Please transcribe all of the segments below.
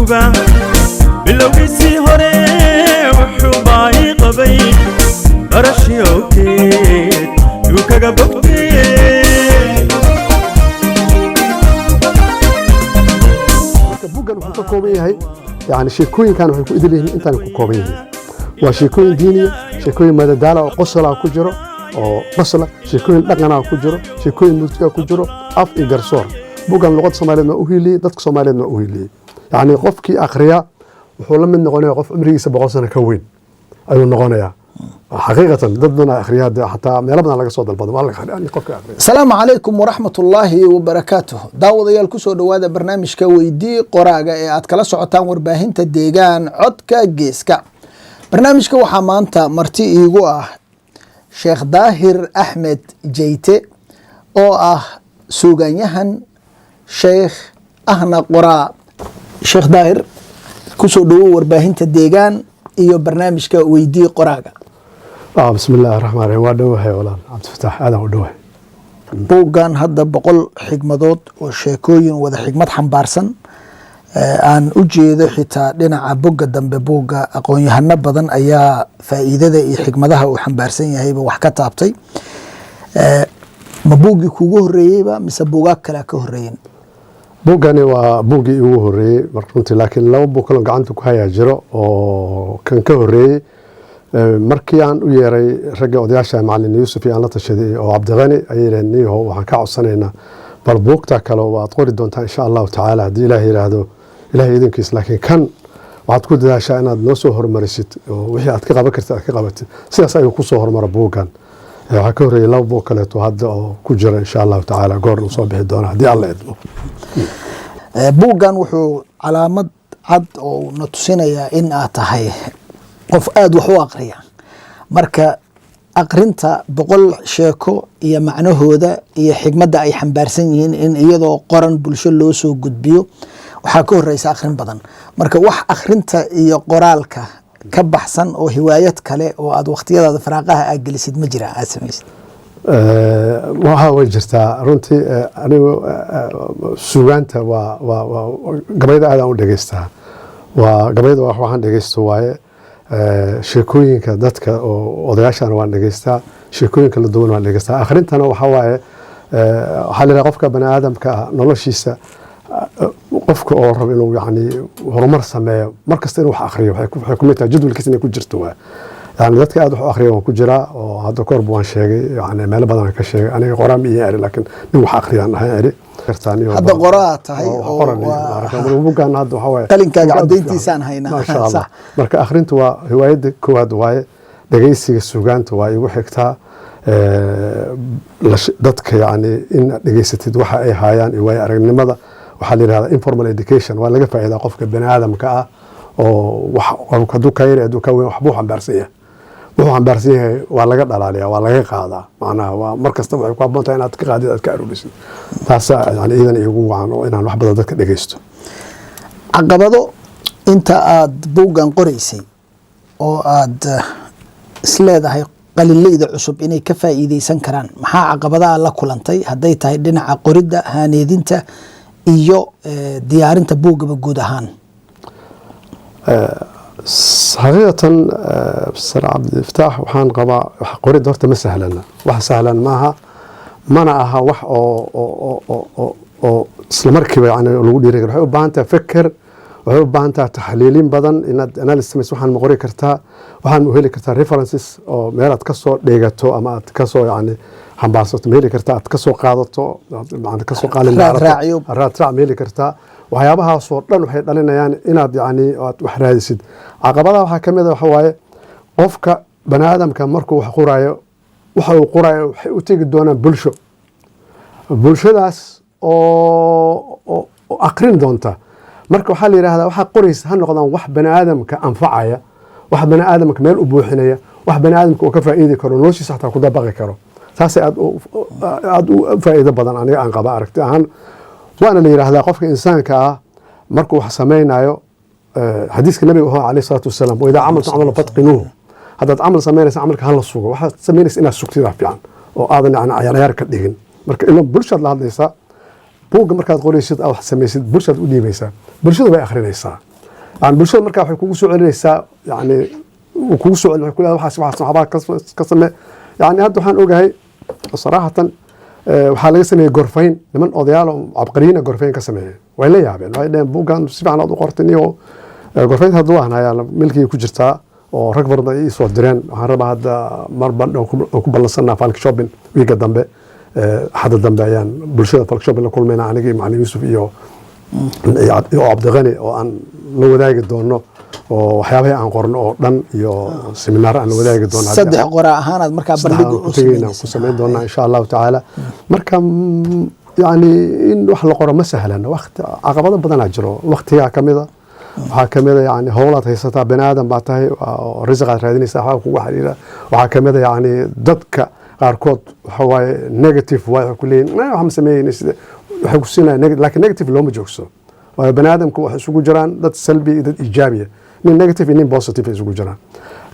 Jacaylkuba bilowgiisii hore wuxuu baa ii qabay barashii awgeed yuu kaga bogtee. Marka buuggan wuxuu ka kooban yahay, yani sheekooyinkan waxay ku idil yihiin intaan ku kooban yihiin, waa sheekooyin diiniya, sheekooyin madadaala oo qosolaa ku jiro, oo qosla, sheekooyin dhaqanaa ku jiro, sheekooyin murtiga ku jiro, af iyo garsoor. Buuggan luqadda Soomaaliyeed waa u hiiliyey, dadka Soomaaliyeed waa u hiiliyey. Yacni qofkii akhriya wuxuu la mid noqonaya qof cumrigiisa 100 sano ka weyn ayuu noqonayaa xaqiiqatan. Dad badan akhriya hadda, xataa meelo badan laga soo dalbado waa laga akhriya qofka akhriya. Asalaamu calaykum waraxmatullaahi wabarakaatuh. Daawadayaal, kusoo dhowaada barnaamijka Weydii Qoraaga ee aad kala socotaan warbaahinta Deegaan, Codka Geeska. Barnaamijka waxaa maanta marti iigu ah Sheekh Daahir Axmed Jeyte oo ah suugaanyahan, sheekh ahna qoraa. Sheekh Daahir, kusoo dhowow warbaahinta Deegaan iyo barnaamijka Weydii Qoraaga. Bismi illaahi raxmaan raxiim. Waa dhowahay, walaal Cabdifataax, aadaan u dhowahay. Buuggan hadda 100 xigmadood oo sheekooyin wada xigmad xambaarsan aan u jeedo, xitaa dhinaca bogga dambe buugga aqoon-yahano badan ayaa faa'iidada iyo xigmadaha uu xambaarsan yahayba wax ka taabtay. Ma buuggii kuugu horreeyeyba mise buugaag kalea ka horreeyen? Buuggani waa buuggii iigu horreeyey marka runtii, laakiin laba buug kaloo gacanta ku hayaa jiro oo kan ka horreeyey. Markii aan u yeeray ragga odayaasha, Macalin Yuusuf iyo aan la tashaday oo Cabdiqani, ayay yidhaheen: "Niyahow, waxaan ka codsanaynaa bal buugta kale waad qori doontaa insha Allahu tacaala, haddii Ilaah yidhaahdo, Ilahay idinkiis, laakiin kan waxaad ku dadaashaa inaad noo soo hormarisid oo wixii aad ka qaban kartid aad ka qabatid." Sidaas ayuu ku soo hormara buuggan. Waxaa ka horreeyey laba buug kaleeto hadda oo ku jira, insha Allahu tacaala goor uu soo bixi doona haddii Alla idmo. Buuggan wuxuu calaamad cad oo na tusinayaa in aad tahay qof aada wax u aqriya. Marka aqrinta 100 sheeko iyo macnahooda iyo xigmadda ay xambaarsan yihiin in iyadoo qoran bulsho loo soo gudbiyo, waxaa ka horeysa akhrin badan. Marka wax akhrinta iyo qoraalka ka baxsan oo hiwaayad kale oo aad wakhtiyadaada firaaqaha aad gelisid ma jira, aad samaysid? Waxa way jirtaa runtii. Anigu suugaanta waa gabayda aadaan u dhegeystaa. Waa gabayda wax waxaan dhegeysto waaye. Sheekooyinka dadka oo odayaashana waan dhegeystaa, sheekooyin kala duwan waan dhegeystaa. Akhrintana waxa waaye, waxaa la yidhaha qofka bani aadamka ah noloshiisa, qofka oo rabo inuu yani horumar sameeyo, mar kasta inuu wax akhriyo waxay ku mid tahay jadwalkiisa inay ku jirto. Waa yani dadka aad wax u akhriya waan ku jiraa, oo hadda kahorba waan sheegay, yani meelo badan aan ka sheegay. Aniga qoraa ma iyo eri, laakiin nin wax akhriyaan ahay eri. Hadda qoraa tahay oo Bugaan hadda waxaa waaye qalinkaaga buug aad u caddayntiisaan fiican. haynaa. Maasha Allah. Sax. Marka akhrintu waa hiwaayadda koowaad waaye, dhegeysiga sugaanta waa igu xigtaa. Dadka yani in aad dhegeysatid waxa ay haayaan iyo waayo aragnimada, waxaa la yidhahdaa informal education, waa laga faa'iidaa qofka bani aadamka ah oo wax hadduu ka yar, hadduu ka weyn, waxbuu xambaarsan yahay. Wuxuu xambaarsan yahay waa laga dhalaaliyaa, waa laga qaadaa. Macnaha waa mar kasta waxay ku habboon tahay inaad ka qaadid, aad ka aruurisid. Taasaa yani iidan iigu wacan oo inaan wax badan dadka dhegeysto. Caqabado inta aad buuggan qoreysay oo aad isleedahay qalileyda cusub inay ka faa'iideysan karaan, maxaa caqabadaha la kulantay, hadday tahay dhinaca qoridda, haaneedinta iyo diyaarinta buuggaba guud ahaan? Xaqiiqatan, sar Cabdifataax, waxaan qabaa wax qoridda horta ma sahlana. Wax sahlan maaha, mana aha wax oo isla markiiba yani lagu dhiiri karo. Waxay u baahan tahay feker, waxay u baahan tahay taxliilin badan, inaad analysis samayso. Waxaan ma qori kartaa, waxaan ma heli kartaa references oo meel aad kasoo dheegato ama aad kasoo yani xambaarsato ma heli kartaa, aad kasoo qaadato, yani kasoo qaalin Raad raacyo. Raad raac ma heli kartaa? Waxyaabahaasoo dhan waxay dhalinayaan inaad yani aad wax raadisid. Caqabadaha waxaa ka mid a, waxa waaye, qofka bani aadamka markuu wax qoraayo, waxa uu qoraayo waxay u tegi doonaan bulsho, bulshadaas oo aqrin doonta. Marka waxaa la yidhahdaa waxaa qoraysa ha noqdaan wax bani aadamka anfacaya, wax bani aadamka meel u buuxinaya, wax bani aadamka uu ka faa'iidi karo, noloshiisa xataa ku dabaqi karo. Taasay aad u faa'iido badan aniga aan qaba aragti ahaan. Waana la yidhaahdaa qofka insaanka ah markuu wax samaynayo, xadiiska nabiga wuxuu alayhi salaatu wasalaam: "وإذا عملتم عملا فأتقنوه." Haddaad camal samaynaysa, camalka hala sugo. Waxaad samaynaysa inaad sugtidaa fiican oo aadan yani cayaar ka dhigin. Marka ilo bulshaad la hadlaysaa, buugga markaad qoraysid, aad wax samaysid, bulshaad u dhiibaysaa, bulshada way akhrinaysaa. Yani bulshada markaa waxay kugu soo celinaysaa, yani uu kugu soo celin, waxay ku leedahay waxaas waxbaa ka samee. Yani hadda waxaan ogahay saraxatan, waxaa laga sameeyey gorfayn, niman odayaal oo cabqariyiina gorfayn ka sameeyey. Way la yaabeen, waxay dheheen buuggan si fiican aad u qortin iyo gorfaynta hadda waan hayaa, milkigay ku jirtaa oo rag badan ay ii soo direen. Waxaan rabaa hadda mar aan ku ballansanaa Falköping wiiga dambe, axadda dambe ayaan bulshada Falköping la kulmayna, anigii macalin Yuusuf iyo Cabdiqani, oo aan la wadaagi doono oo waxyaabahii aan qorno oo dhan iyo seminaar aan la wadaagi doono. Saddex qoraa ahaanaad markaa bandhig ku tegayna ku samayn doonaa insha Allahu tacaala. Marka yani in wax la qoro ma sahlan, waqti caqabado badanaa jiro. Waqtigaa kamida, waxaa kamida yani howlaad haysataa, bani aadam baa tahay oo risiqaad raadinaysaa, waxbaa kugu xiriira. Waxaa kamida yani dadka qaarkood waxa waaye negative waay, waxay ku leeyihin wax ma sameeyeyna, sida waxay ku siinayaan laakiin negative looma joogsado, waayo bani aadamku waxay isugu jiraan dad salbi iyo dad iijaabiya, nin negative iyo nin positive ay isugu jiraan.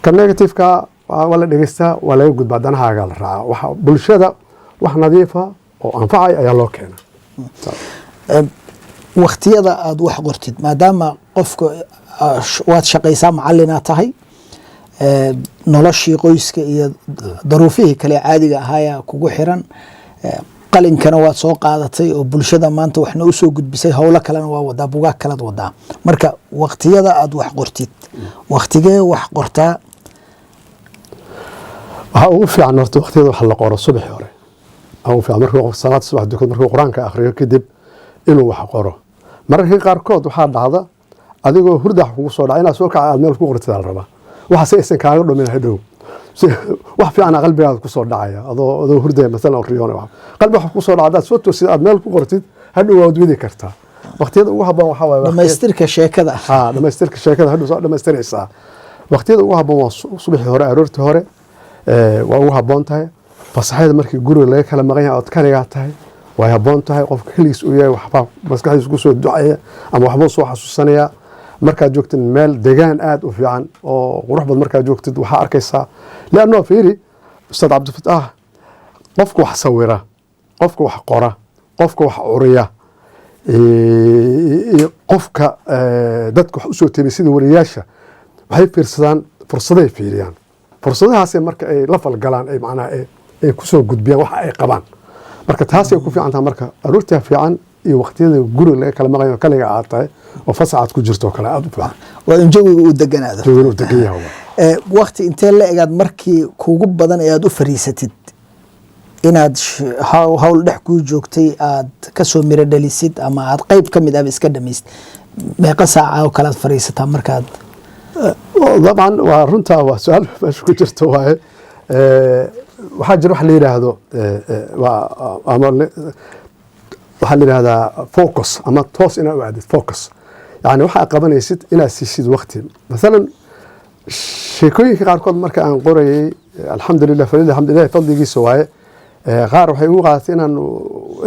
Ka negative-ka waa la dhegeystaa, waa laga gudbaa, danahaagaa la raacaa. Waxa bulshada wax nadiifa oo anfacay ayaa loo keena. Waktiyada aad wax qortid, maadaama qofka waad shaqaysaa, macalinaad tahay, noloshii qoyska iyo daruufihii kale caadiga ahaaya kugu xiran, qalinkana waad soo qaadatay oo bulshada maanta waxna usoo gudbisay, howlo kalena waa wadaa, bugaag kalaad wadaa. Marka waktiyada aad wax qortid, waktigee wax qortaa? Waxaa ugu fiican horta waqtiyada wax la qoro subaxii hore ugu fiican, markuu qof salaad subax dukado, markuu Qur-aanka akhriyo kadib inuu wax qoro. Mararka qaarkood waxaa dhacda adigoo hurdax kugu soo dhaca inaad soo kaca aad meel ku qortid la rabaa, waxa si aysan kaaga dhumin hadhow. Wax fiican qalbigaada ku soo dhacaya adoo hurdaya masalan oo riyoonaya, qalbi wax ku soo dhaca, hadaad soo toosid aad meel ku qortid, hadhow waad wadi kartaa. Waqtiyada ugu habboon waxaa waaye dhamaystirka sheekada. Ha, dhamaystirka sheekada hadhow soo dhamaystiraysaa. Waqtiyada ugu habboon waa subaxii hore, aroortii hore waa ugu habboon tahay. Fasaxyada markii guriga laga kala maqan yahay ood kaligaa tahay way habboon tahay. Qofka keligiis uu yahay, waxbaa maskaxdiisa kusoo ducaya ama waxbuu soo xasuusanaya. Markaad joogtid meel degaan aad u fiican oo qurux badan markaad joogtid, waxaa arkaysaa leanno fiiri, Ustaad Cabdifataah, qofka wax sawira, qofka wax qora, qofka wax curiya iyo qofka dadka wax usoo tebay sida wariyaasha, waxay fiirsadaan fursaday fiiriyaan. Fursadahaasay marka ay la falgalaan, ay macnaha ay kusoo gudbiyaan waxa ay qabaan. Marka taasay ku fiican tahay. Marka aroortaa fiican iyo waqtiyada guriga laga kala maqayo, kaliga aad tahay oo fasax aad ku jirto oo kale aad u fiican. Waa in jawiga uu deganaado. Jawiga uu degan yahay. Wakti intee la egaad markii kugu badan ee aad u fariisatid inaad hawl dhex kuu joogtay aad kasoo miro dhalisid ama aad qeyb ka mid ahba iska dhamaysid, meeqa saaca oo kale aad fariisataa markaad? Dabcan waa runtaa, waa su-aal meesha ku jirta waaye. Waxaa jira wax la yidhaahdo ama waxaa la yidhahdaa focus ama toos inaad u aadid focus, yani waxa qabanaysid inaad siisid waqti. Masalan sheekooyinka qaarkood marka aan qorayay, alxamdulilah, falillah alxamdulilah, fadligiisa waaye, qaar waxay ugu qaadatay inaan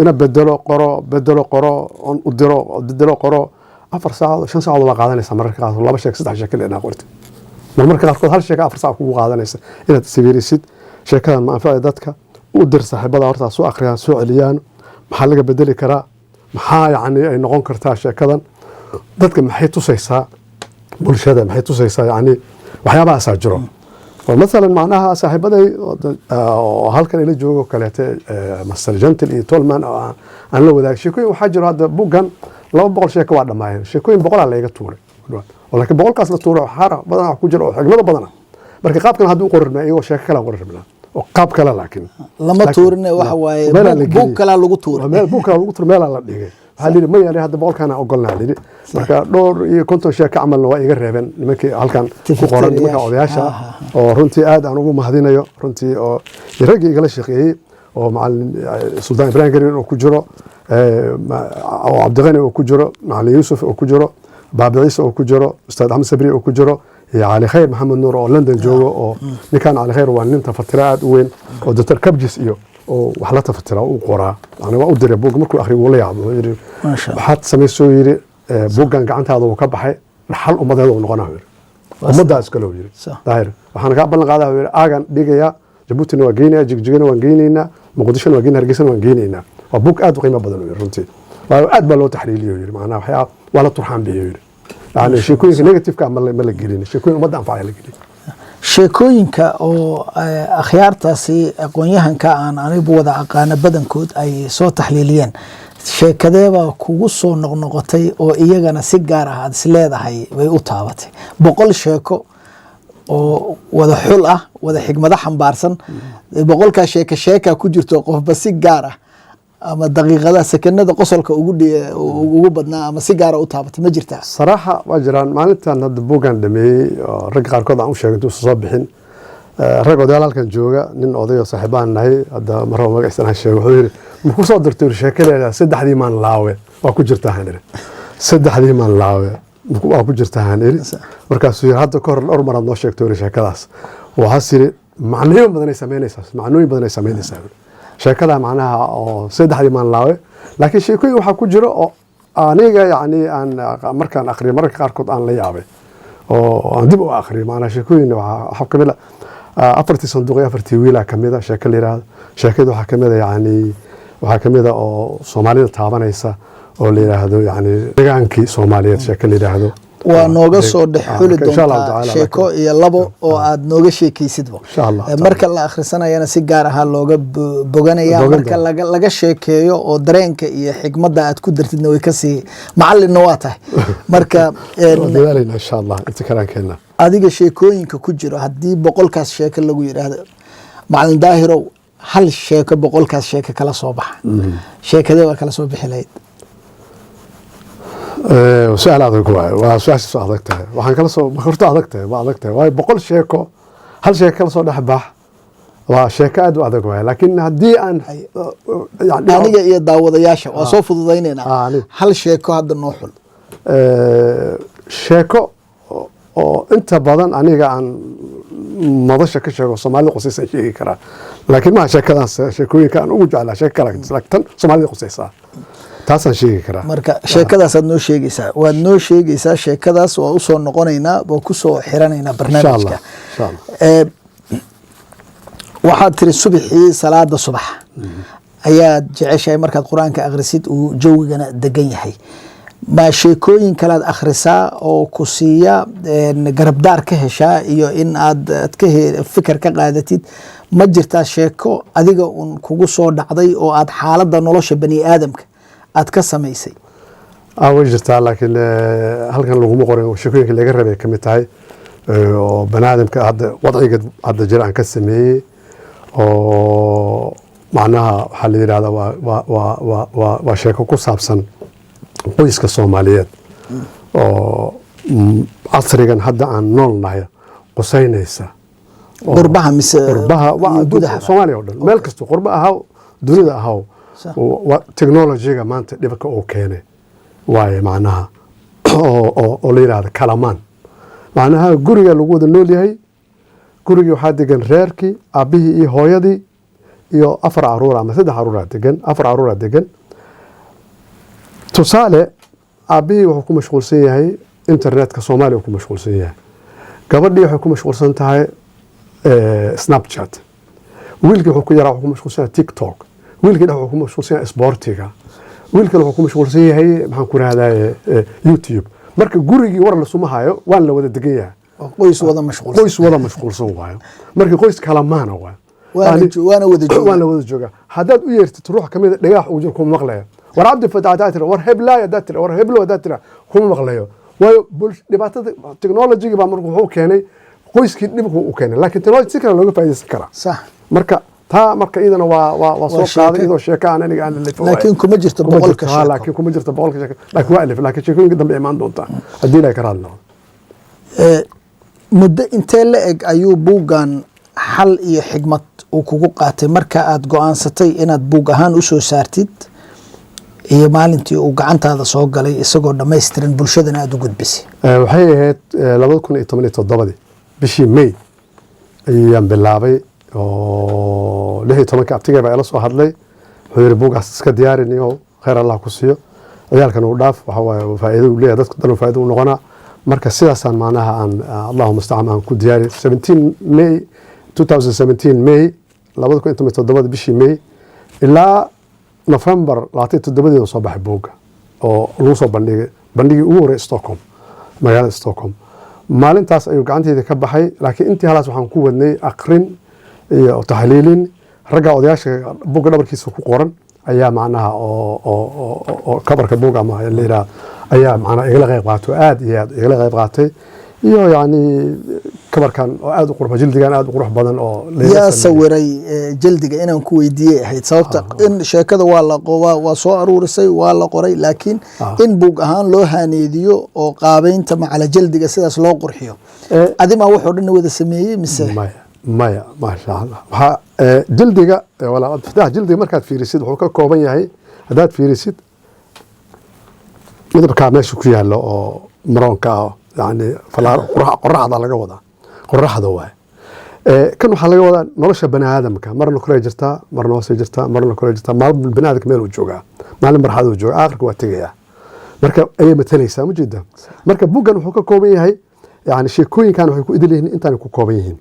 ina bedelo qoro, bedelo qoro, on u diro, bedelo qoro, 4 saacadood, 5 saacadood waa qaadanaysa. Mararka qaarkood laba sheek, saddex sheek inaad qortid, marmarka qaarkood hal sheeka 4 saac kugu qaadanaysa inaad sawirisid sheekadan ma anfaci dadka, u dir saaxiibada horta soo akhriyaan, soo celiyaan, maxaa laga bedeli karaa, maxaa yacni ay noqon kartaa sheekadan, dadka maxay tusaysaa, bulshada maxay tusaysaa, yacni waxyaabahaasaa jiro. Oo masalan macnaha saaxiibaday oo halkan ila joogo kaleete, Master Gentle iyo Tolman, oo aan la wadaag sheekooyin. Waxaa jiro hadda buuggan 200 sheeko waa dhammaayeen, sheekooyin 100-aa layga tuuray oo laakiin 100-kaas la tuuray xaara badanaa ku jira oo xigmado badana. Marka qaabkan haddii u qori rabnaa iyagoo sheeko kale aan qori rabnaa oo qaab kale, laakiin lama tuurine, waxa waaye meelaa la buug geliyey. Kalaa lagu tuuray. Waa meel buug kalaa lagu tuuray, meelaa la dhigay. Waxaa la yidhi ma yeelay hadda 100-kaan aan ogolnaa la yidhi. Marka dhowr iyo konton sheeko camalna waa iga reebeen nimankii halkan ku qoran, nimanka odayaasha ah oo runtii aad aan ugu mahadinayo runtii, oo iyo raggii igala shaqeeyey oo macalin Suldaan Ibrahim Garin oo ku jiro, oo Cabdiqani oo ku jiro, macalin Yuusuf oo ku jiro, Baabi Ciise oo ku jiro, Ustaad Axmed Sabri oo ku jiro, iyo Cali Khayr Maxamed Nuur oo London joogo. Oo ninkan Cali Khayr waa nin tafatira aad u weyn oo Dr Kabjis iyo oo wax la tafatira u qoraa. Yani waa u diray buug, markuu akhriyo wuu la yaabo, wuxuu yidhi Maasha Allah. waxaad samaysoo yidhi, buuggan gacantaada uu ka baxay, dhaxal ummadeed uu noqonaa yidhi, ummaddaa iskale uu yidhi. Daahir, waxaan kaa ballan qaadaa yidhi aagan dhigayaa, Jabuutina waa geynayaa, Jigjigana waan geynaynaa, Muqdishona waan geynaa, Hargeysana waan geynaynaa. Waa buug aad u qiimo badan uu yidhi runtii, waayo aad baa loo taxliiliyo yidhi, macnaha waxyaa waa la turxaan bixiyo yidhi. Yani sheekooyinka negativeka ma la gelin, sheekooyin ummadda anfacaya la gelin. Sheekooyinka oo akhyaartaasi aqoon-yahanka aan anigu wada aqaano badankood ay soo taxliiliyeen, sheekadeebaa kugu soo noqnoqotay oo iyagana si gaar ah aad is leedahay bay u taabatay? 100 sheeko oo wada xul ah, wada xigmado xambaarsan, 100-kaa sheeke sheeka ku jirto, qofba si gaar ah ama daqiiqadaha sekanada qosolka ugu badnaa ama si gaara u taabatay, ma jirtaa? Saraaxa waa jiraan. Maalintan hadda buuggan dhameeyey oo ragga qaarkood aan u sheegay intuusan soo bixin, rag odayaal halkan jooga, nin oday oo saaxiibaan nahay, hadda marraba magaciisa aan sheego, wuxuu yidhi, "Ma ku soo dirtay?" Sheekadeeda "Saddexdii maan laawe" waa ku jirtaa. Han iri, "Saddexdii maan laawe waa ku jirtaa," han iri. Markaasuu yidhi, "Hadda kahor dhowr maraad noo sheegtay." Yidhi sheekadaas waxaas yidhi macnooyin badan ay samaynaysaa, macnooyin badan ay samaynaysaa sheekada, macnaha oo "Saddexdii maan laawe". Laakiin sheekooyin waxaa ku jiro oo aniga yacni aan markaan akhriyo mararka qaarkood aan la yaabay oo aan dib u akhriyo. Macnaha sheekooyin waxaa kamid a "Afartii sanduuq iyo afartii wiilaa" kamid a sheeko la yidhaahdo. Sheekada waxaa kamid a, yacni waxaa kamid a oo Soomaalida taabanaysa oo la yidhaahdo yacni "Degaankii Soomaaliyeed", sheeko la yidhaahdo. Waa nooga soo dhex xuli Marka insha Allahu doontaa tacaala, sheeko iyo labo oo aad nooga sheekaysidba. Insha Allah. Marka la akhrisanayana si gaar ahaa looga boganaya. Bogan marka doona. laga sheekeeyo oo dareenka iyo xikmadda aad ku dartidna way kasii macalinna waa tahay marka Waa dadaalayna insha Allah inta kalaan. Adiga sheekooyinka ku jiro, haddii 100-kaas sheeko lagu yidhaahdo, "Macalin Daahirow, hal sheeko 100-kaas sheeko kala soo baxa," sheekadee waa kala soo bixi lahayd? Su-aal adag waaye, waa su-aasha soo adag tahay. Waxaan kala soo, horta adag tahay, waa adag tahay, waayo 100 sheeko hal sheeko kala soo dhex bax waa sheeko aad u adag waaye. Laakiin haddii aan yani Aniga iyo daawadayaasha waa soo fududaynaynaa. Hal sheeko hadda noo xul. Sheeko oo inta badan aniga aan madasha ka sheego, Soomaalida qusaysa sheegi karaa, laakiin maha sheekadaas sheekooyinka aan ugu jeclaa. Sheeko kale, laakiin tan Soomaalida qusaysaa taasaan sheegi karaa. Marka sheekadaasaad noo sheegaysaa, waad noo sheegaysaa sheekadaas, waa usoo noqonaynaa, waa kusoo xiranaynaa Insha barnaamijka. Allah, insha Allah. Waxaad tiri subaxii salaada subax ayaad jeceshahay markaad Qur-aanka akhrisid uu jawigana degan yahay. Ma sheekooyin kalaad akhrisaa oo ku siiya garabdaar ka heshaa iyo in aad ka fikir ka qaadatid? Ma jirtaa sheeko adiga un kugu soo dhacday oo aad xaaladda nolosha bani aadamka aad ka samaysay? Way jirtaa, laakiin halkan laguma qorin. Sheekooyinka laga rabay ka mid tahay oo bani aadamka hadda wadciga hadda jira aan ka sameeyey, oo macnaha waxaa la yidhahdaa waa sheeko ku saabsan qoyska Soomaaliyeed oo casrigan hadda aan nool nahay qusaynaysa. Qurbaha mise qurbaha waa iyo adduunka, gudaha? Soomaaliya oo dhan, meel kasta, qurba ahaw, dunida ahaw. Technology-ga maanta dhibka uu keenay waaye, macnaha oo la yidhahda kalamaan. Macnaha guriga lagu wada nool yahay, gurigii waxaa degan reerkii, aabbihii iyo hooyadii iyo afar caruur ama saddex caruuraa degan, afar caruuraa degan. Tusaale, aabbihii wuxuu ku mashquulsan yahay internetka Soomaaliya uu ku mashquulsan yahay, gabadhii waxay ku mashquulsan tahay Snapchat, wiilkii wuxuu ku yaraa wuxuu ku mashquulsan yahay TikTok, wiilkii dhex wuxuu ku mashquulsan yahay sportiga, wiilkan wuxuu ku mashquulsan yahay, maxaan ku rahdaye, YouTube. Marka gurigii war lasuma hayo, waan la wada degan yahay. Oo qoys wada mashquulsan. Qoys wada mashquulsan waayo. Marka qoys kala maana waayo. Waana wada jooga. Waan la wada joogaa. Haddaad u yeertid ruux kamid a dhagax ugu jiro, kuma maqlayo. "War Cabdi Fataax," haddaad tira, "War heblaay," haddaad tira, "War heblo," haddaad tira, kuma maqlayo. Waayo dhibaatada technology baa marka wuxuu keenay qoyskii dhibku u keenay, laakiin technology si kale looga faa'iidaysan karaa. Marka taa marka iyadana waa soo sheeko. qaaday iyadoo sheeko aan aniga aan alifo waaye. Laakiin kuma jirto Kuma 100-ka jirto, ha, sheeko. Laakiin kuma jirto 100-ka sheeko, laakiin waa alif, laakiin sheekooyinka dambe imaan doontaa haddii Ilahay ka raali noqdo. Muddo intee la eg ayuu buuggan Xal iyo Xigmad uu kugu qaatay marka aad go-aansatay inaad buug ahaan usoo saartid iyo maalintii uu gacantaada soo galay isagoo dhammaystiran, bulshadana aada u gudbisay? Waxay ahayd 2017-dii bishii May ayaan bilaabay, oo 16-ka abtigay baa ila soo hadlay. Wuxuu yidhi, "Buugaas iska diyaarin iyo khayr Allah ku siiyo, ciyaalkan uu dhaaf, waxa waaye faa'iido uu leeyahay, dadka dhan faa'iido u noqonaa." Marka sidaasaan macnaha aan Allahu mustacaan aan ku diyaari 17 May 2017, May 2017-da, bishii May ilaa November 27-deeda soo baxay buugga oo lagu soo bandhigay bandhigii ugu horreeyay Stockholm. Magaalada Stockholm maalintaas ayuu gacanteyda ka baxay, laakiin intii halaas waxaan ku wadnay aqrin iyo taxliilin. Ragga odayaasha buugga dhabarkiisa ku qoran ayaa macnaha oo kabarka buugga ama la yidhaha ayaa macnaha igala qayb qaatay oo aad iyo aad igala qayb qaatay, iyo yacni kabarkan oo aad u qurux, jildigan aad u qurux badan oo la ila Yaa sameeyey. Sawiray jildiga inaan ku weydiiyey ahayd sababta in sheekada waa la waa soo aruurisay, waa la qoray, laakiin in buug ahaan loo haneediyo oo qaabeynta macala jildiga sidaas loo qurxiyo, adimaa wuxuu dhan wada sameeyey mise? Maya, maya, maasha Allah. Waxaa jildiga, walaal Cabdifataax, jildiga markaad fiirisid wuxuu ka kooban yahay, haddaad fiirisid midabkaa meesha ku yaallo oo maroonka ah, yani falaar qoraxda laga wadaa, qoraxda waaye. Kan waxaa laga wadaa nolosha bani aadamka: marna koray jirtaa, marna hoosay jirtaa, marna koray jirtaa. Maalin bani aadamka meel uu joogaa, maalin marxalad uu joogaa, aakhirka waa tegayaa. Marka ayay matalaysaa mujeeda. Marka buuggan wuxuu ka kooban yahay, yani sheekooyinkan waxay ku idil yihiin intaan ku kooban yihiin: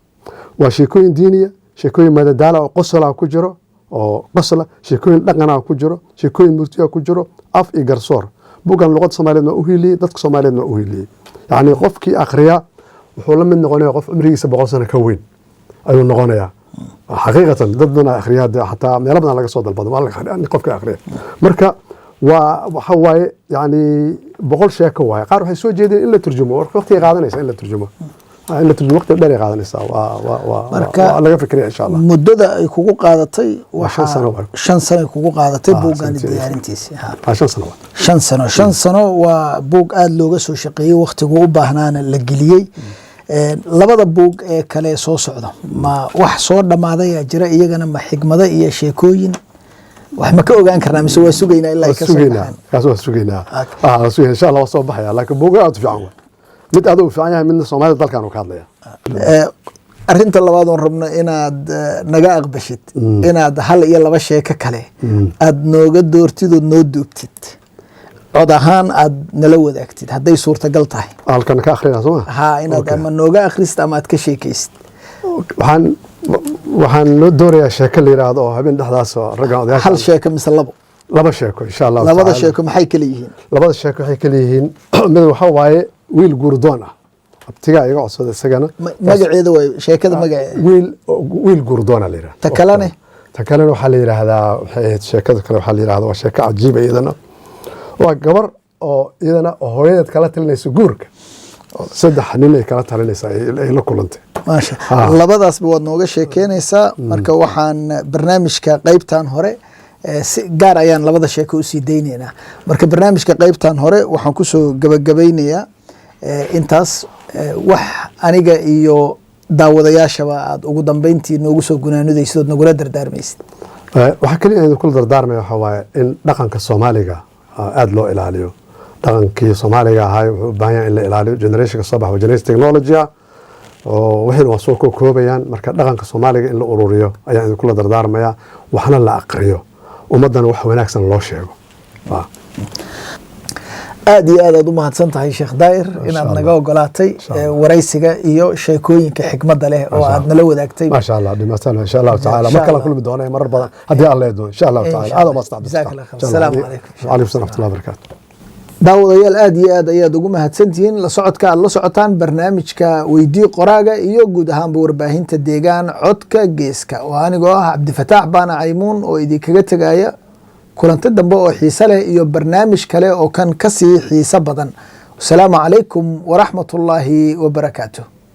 waa sheekooyin diiniya, sheekooyin madadaala oo qosola ku jiro oo qosla, sheekooyin dhaqana ku jiro, sheekooyin murtiya ku jiro, af iyo garsoor. Buuggan luqadda Soomaaliyeed waa u hiiliyey, dadka Soomaaliyeed waa u hiiliyey. Yacni qofkii akhriya wuxuu la mid noqonaya qof cumrigiisa 100 sano ka weyn ayuu noqonayaa xaqiiqatan. Dad badan akhriya dee, xataa meelo badan laga soo dalbado waa la akhriya, qofka akhriya. Marka waa waxa waaye yani 100 sheeko waaye. Qaar waxay soo jeedeen in la turjumo. Waqtigay qaadanaysa in la turjumo, in la turjumo waqti dheer ay qaadanaysaa. Waa waa laga fikiraya, insha Allah. Muddada ay kugu qaadatay? Waa 5 sano waay. 5 sano ay kugu qaadatay buuggaani diyaarintiisi, ha? 5 sano waay. 5 sano, 5 sano waa buug aada looga soo shaqeeyey, waktigu u baahnaana la geliyey. Labada buug ee kale soo socda, ma wax soo dhammaadayaa jira iyagana? Ma xigmado iyo sheekooyin wax ma ka ogaan karnaa mise waa sugaynaa ilaa ay Waa ka soo sugaynaa. baxaan? Kaas waa sugaynaa. Okay. Waa sugaynaa, insha Allah waa soo baxaya, laakiin buuga aad u fiican waay. Mid aad u fiican yahay, midna Soomaalida dalkan uu ka hadlaya. Arrinta labaad oon rabno inaad naga aqbashid, inaad hal iyo laba sheeko kale aad nooga doortid ood noo duubtid, cod ahaan aad nala wadaagtid, hadday suurtagal tahay. Halkan ka akhrina, soo ma? Ha, inaad ama nooga akhrisid ama aad ka sheekaysid. Waxaan noo doorayaa sheeko la yidhaahdo oo habeen dhexdaas oo raggan odayaasha. Hal sheeko mise labo? Laba sheeko, insha Allahu Labada tacaala. sheeko maxay kala yihiin? Labada sheeko waxay kala yihiin: mid waxa waaye wiil guurdoon ah, abtigaa iga codsada isagana. Magaceeda waay sheekada magaceeda? Wiil guurdoona la yidhahda. Ta kalene? Ta kalena waxaa la yidhaahdaa, waxay ahayd sheekada kale waxaa la yidhahdaa, waa sheeko cajiiba iyadana, waa gabar oo iyadana oo hooyadeed kala talinaysa guurka. Saddex nin ay kala talinaysaa ay la kulantay. Maasha, labadaasba waad nooga sheekeynaysaa. Marka waxaan barnaamijka qeybtan hore si gaar ayaan labada sheeko usii daynaynaa. Marka barnaamijka qeybtan hore waxaan kusoo gabagabaynayaa intaas. Wax aniga iyo daawadayaashaba aad ugu dambeyntii noogu soo gunaanudaysid ood nagula dardaarmaysid? Waxaa keliya idin kula dardaarmaya waxaa waaye in dhaqanka Soomaaliga aada loo ilaaliyo. Dhaqankii Soomaaliga ahaa wuxuu u baahan yahay in la ilaaliyo. Generationka soo baxa waa generation technology ah oo wixiina waa soo koobayaan. Marka dhaqanka Soomaaliga in la ururiyo ayaan idinkula dardaarmaya, waxna la aqriyo, ummaddana wax wanaagsan loo sheego. Aad iyo aad aad u mahadsan tahay, Sheekh Daahir, inaad naga ogolaatay waraysiga iyo sheekooyinka xikmadda leh oo aad nala wadaagtay. Maasha Allah, dhimataan, insha Allahu tacaala mar kala kulmi doona marar badan haddii Alla idmo, insha Allahu tacaala. Aad umaadsan. Jazaak Allah khayr. Asalaamu calaykum. Calaykum salam waraxmatullahi wabarakaatu. Daawadayaal, aad iyo aad ayaad ugu mahadsantihiin la socodka aad la socotaan barnaamijka Weydii Qoraaga iyo guud ahaanba warbaahinta Deegaan Codka Geeska. Oo anigoo ah Cabdifataax Baana Caymuun oo idinkaga tegaya kulanti dambe oo xiise leh iyo barnaamij kale oo kan kasii xiiso badan. Wasalaamu calaykum waraxmatullaahi wabarakaatu.